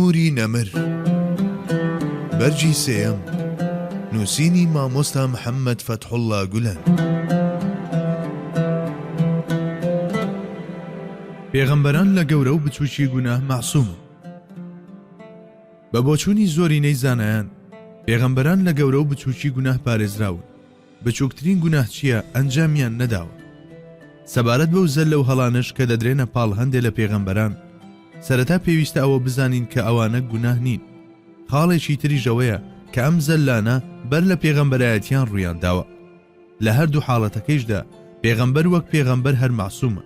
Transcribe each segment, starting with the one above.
نوری نەمر بەرگی سێیەم نووسینی مامۆستا محەممەد فەتحوڵڵا گولەن. پێغەمبەران لە گەورە و بچووکی گوناه مەعسوومن. بە بۆچوونی زۆرینەی زانایان، پێغەمبەران لە گەورە و بچووکی گوناه پارێزراون. بچووکترین گوناه چییە ئەنجامیان نەداوە. سەبارەت بەو زەللە و هەڵانەش کە دەدرێنە پاڵ هەندێ لە پێغەمبەران، سەرەتا پێویستە ئەوە بزانین کە ئەوانە گوناه نین. خاڵێکی تریش ئەوەیە کە ئەم زەللانە بەر لە پێغەمبەرایەتیان ڕوویان داوە. لە هەردوو حاڵەتەکەیشدا پێغەمبەر وەک پێغەمبەر هەر مەعسوومە.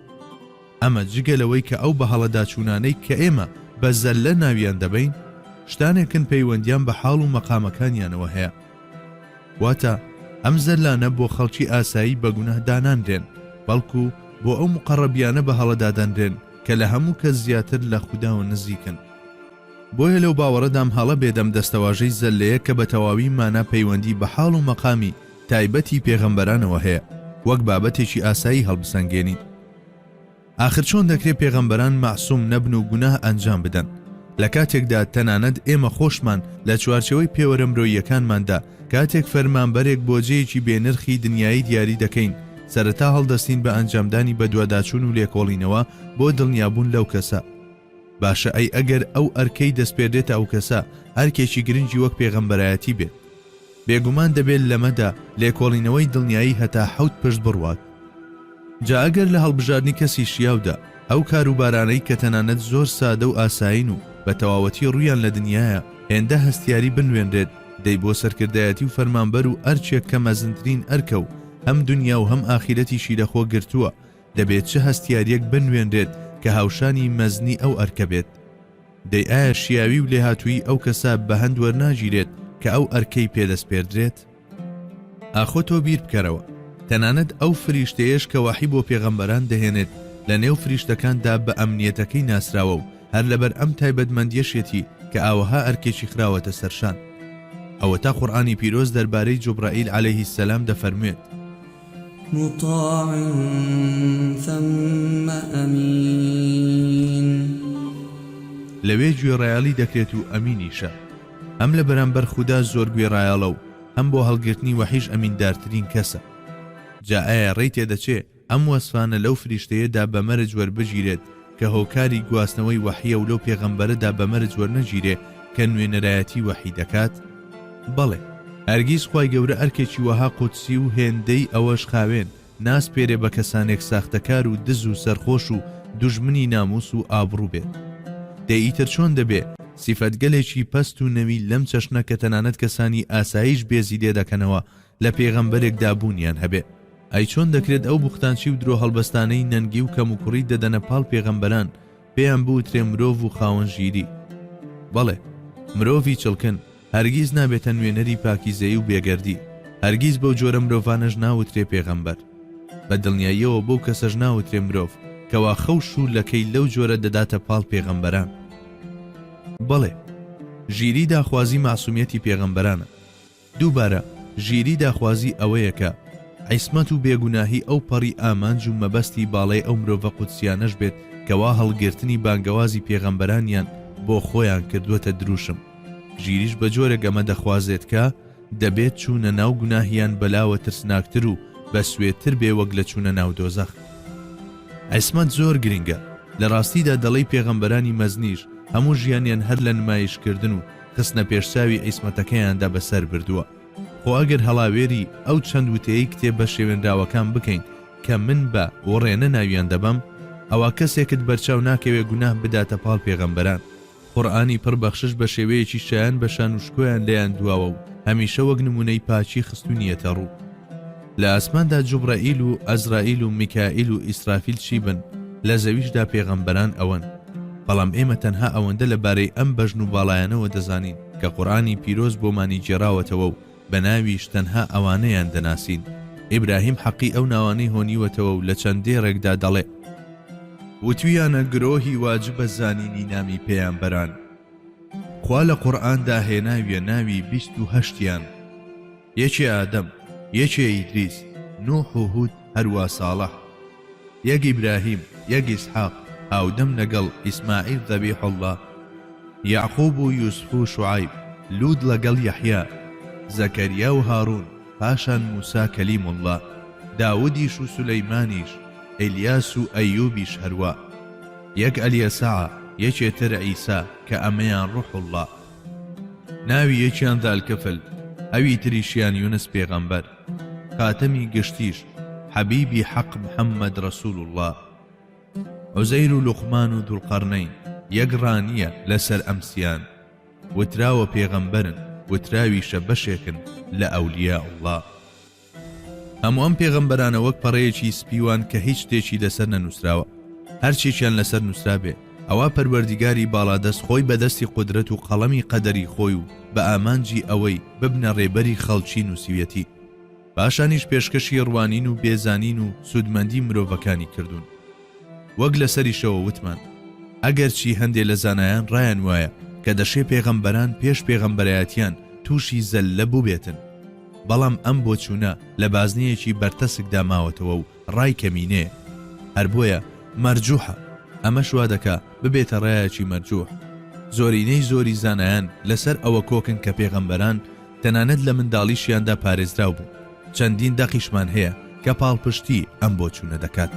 ئەمە جگە لەوەی کە ئەو بەهەڵەداچوونانەی کە ئێمە بە زەللە ناویان دەبەین، شتانێکن پەیوەندیان بە حاڵ و مەقامەکانیانەوە هەیە. واتە ئەم زەللانە بۆ خەڵکی ئاسایی بە گوناه دانانرێن، بەڵکو بۆ ئەو موقەڕەبیانە بە هەڵە دادەنرێن کە لە هەموو کەس زیاتر لە خوداوە نزیکن. بۆیە لەو باوەڕەدام هەڵە بێت ئەم دەستەواژەی زەللەیە کە بە تەواوی مانا پەیوەندی بە حاڵ و مەقامی تایبەتی پێغەمبەرانەوە هەیە، وەک بابەتێکی ئاسایی هەڵبسەنگێنین. ئاخر چۆن دەکرێ پێغەمبەران مەعسوم نەبن و گوناه ئەنجام بدەن، لە کاتێکدا تەنانەت ئێمە خۆشمان لە چوارچێوەی پێوەرە مرۆییەکانماندا کاتێک فەرمانبەرێک بۆ جێیەکی بێ نرخی دنیایی دیاری دەکەین سەرەتا هەڵدەستین بە ئەنجامدانی بەدواداچوون و لێکۆڵینەوە بۆ دڵنیابوون لەو کەسە باشە ئەی ئەگەر ئەو ئەرکەی دەسپێردێتە ئەو کەسە ئەرکێکی گرنگی وەک پێغەمبەرایەتی بێت بێگومان دەبێت لەمەدا لێکۆڵینەوەی دڵنیایی هەتا حەوت پشت بڕوات. جا ئەگەر لە هەڵبژاردنی کەسی شیاودا ئەو کاروبارانەی کە تەنانەت زۆر سادە و ئاسایین و بە تەواوەتی ڕوویان لە دنیایە هێندە هەستیاری بنوێنرێت دەی بۆ سەرکردایەتی و فەرمانبەر و ئەرکێک کە مەزنترین ئەرکە و هەم دنیا و هەم ئاخیرەتیشی لەخۆ گرتووە دەبێت چ هەستیاریەک بنوێنرێت کە هاوشانی مەزنی ئەو ئەرکە بێت؟ دەی ئایا شیاوی و لێهاتوویی ئەو کەسە بە هەند وەرناگیرێت کە ئەو ئەرکەی پێ دەسپێردرێت؟ ئاخۆ تۆ بیر بکەرەوە، تەنانەت ئەو فریشتەیەش کە وەحی بۆ پێغەمبەران دەهێنێت لە نێو فریشتەکاندا بە ئەمنیەتەکەی ناسراوە و هەر لەبەر ئەم تایبەتمەندیەشیەتی کە ئاوەها ئەرکێکی خراوەتە سەرشان. ئەوەتا قورئانی پیرۆز دەربارەی جوبرەئیل علیە السلام دەفەرموێت. مطاع ثم امین. لەوێ گوێڕایەڵی دەکرێت و ئەمینیشە. هەم لە بەرامبەر خودا زۆر گوێڕایەڵە و هەم بۆ هەڵگرتنی وەحیش ئەمیندارترین کەسە. جا ئایا ڕێی تێدەچێ ئەم وەسفانە لەو فریشتەیەدا بە مەرج وەربگیرێت کە هۆکاری گواستنەوەی وەحیە و لەو پێغەمبەرەدا بە مەرج وەرنەگیرێ کە نوێنەرایەتی وەحی دەکات؟ بەڵێ، هەرگیز خوای گەورە ئەرکێکی وەها قودسی و هێندەی ئەوەش خاوێن ناسپێرێ بە کەسانێک ساختەکار و دز و سەرخۆش و دوژمنی ناموس و ئابڕوو بێت. دەی ئیتر چۆن دەبێ سیفەتگەلێکی پەست و نەوی لەم چەشنە کە تەنانەت کەسانی ئاساییش بێزی لێ دەکەنەوە لە پێغەمبەرێکدا بوونیان هەبێ؟ ئەی چۆن دەکرێت ئەو بوختانچی و درۆهەڵبەستانەی نەنگی و کەموکوڕی دەدەنە پاڵ پێغەمبەران پێیان بوترێ مرۆڤ و خاوەن ژیری؟ بەڵێ، مرۆڤی چڵکن هەرگیز نابێتە نوێنەری پاکیزەیی و بێگەردی، هەرگیز بەو جۆرە مرۆڤانەش ناوترێ پێغەمبەر. بە دڵنیاییەوە بەو کەسەش ناوترێ مرۆڤ کەوا خەوش و لەکەی لەو جۆرە دەداتە پاڵ پێغەمبەران. بەڵێ، ژیری داخوازی مەعسومیەتی پێغەمبەرانە. دووبارە، ژیری داخوازی ئەوەیە کە عیسمەت و بێگوناهی ئەو پەڕی ئامانج و مەبەستی باڵای ئەو مرۆڤە قودسیانەش بێت کەوا هەڵگرتنی بانگەوازی پێغەمبەرانیان بۆ خۆیان کردووەتە دروشم. ژیریش بە جۆرێک ئەمە دەخوازێت کە دەبێت چوونە ناو گوناهیان بەلاوە ترسناکتر و بەسوێتر بێ وەک لە چوونە ناو دۆزەخ. عیسمەت زۆر گرنگە. لە ڕاستیدا دەڵێی پێغەمبەرانی مەزنیش هەموو ژیانیان هەر لە نمایشکردن و خستنە پێشچاوی عیسمەتەکەیاندا بەسەر بردووە. خۆ ئەگەر هەڵاوێری ئەو چەند وتەیەی کتێبە شێوێنراوەکان بکەین کە من بە وڕێنە ناویان دەبەم، ئەوا کەسێکت بەرچاو ناکەوێ گوناه بداتە پاڵ پێغەمبەران. قورئانی پڕ بەخشش بە شێوەیەکی شایان بە شان و شکۆیان لێیان دواوە و هەمیشە وەک نموونەی پاکی خستوونیەتە ڕوو. لە ئاسماندا جوبرەئیل و عەزرائیل و میکائیل و ئیسرافیل چی بن، لە زەویشدا پێغەمبەران ئەوەن. بەڵام ئێمە تەنها ئەوەندە لە بارەی ئەم بەژن و باڵایانەوە دەزانین کە قورئانی پیرۆز بۆمانی گێڕاوەتەوە و بە ناویش تەنها ئەوانەیان دەناسین. ئیبراهیم حەقی ئەو ناوانەی هۆنیوەتەوە و لە چەند دێڕێکدا دەڵێ. وتویانە گرۆهی واجبە زانینی نامی پەیامبەران. خوا لە قورئاندا هێناویە ناوی 28یان. یەکێ ئادەم، یەکێ ئیدریس، نوح و هود هەروا ساڵح. یەک ئیبراهیم، یەک ئیسحاق، هاودەم لەگەڵ ئیسماعیل ذەبیح اللە. یەعقوب و یوسف و شوعەیب، لوط لەگەڵ یەحیا، زەکەریا و هاڕون، پاشان موسا کەلیم اللە، داودیش و سولەیمانیش، ئیلیاس و ئەیوبیش هەروا. یەک ئەلیەسەعە، یەکێ تر عیسا، کە ئەمەیان ڕوح اللە. ناوی یەکیان ذالکفل، ئەوی تریشیان یونس پێغەمبەر. خاتەمی گشتیش، حەبیبی حەق محمد رسول اللە. عوزەیر و لوقمان و ذوالقەرنەین، یەک ڕا نییە لەسەر ئەم سیان. وتراوە پێغەمبەرن، وتراویشە بەشێکن لە ئەولیاء اللە. هەموو ئەم پێغەمبەرانە وەک پەڕەیەکی سپی وان کە هیچ شتێکی لەسەر نەنووسراوە. هەرچێکیان لەسەر نووسرابێ، ئەوا پەروەردیگاری باڵادەست خۆی بە دەستی قودرەت و قەڵەمی قەدەری خۆی و بە ئامانجی ئەوەی ببنە ڕێبەری خەڵکی نووسیویەتی. پاشانیش پێشکەشی ڕوانین و بێزانین و سوودمەندی مرۆڤەکانی کردوون. وەک لەسەریشەوە وتمان، ئەگەرچی هەندێ لە زانایان ڕایان وایە کە دەشێ پێغەمبەران پێش پێغەمبەرایەتیان تووشی زەللە بووبێتن، بەڵام ئەم بۆچوونە لە بازنەیەکی بەرتەسکدا ماوەتەوە و ڕای کەمینەیە، هەر بۆیە مەرجوحە، ئەمەش وا دەکا ببێتە ڕایەکی مەرجوح. زۆرینەی زۆری زانایان لەسەر ئەوە کۆکن کە پێغەمبەران تەنانەت لە منداڵیشیاندا پارێزراو بوون، چەندین دەقیشمان هەیە کە پاڵپشتی ئەم بۆچوونە دەکات.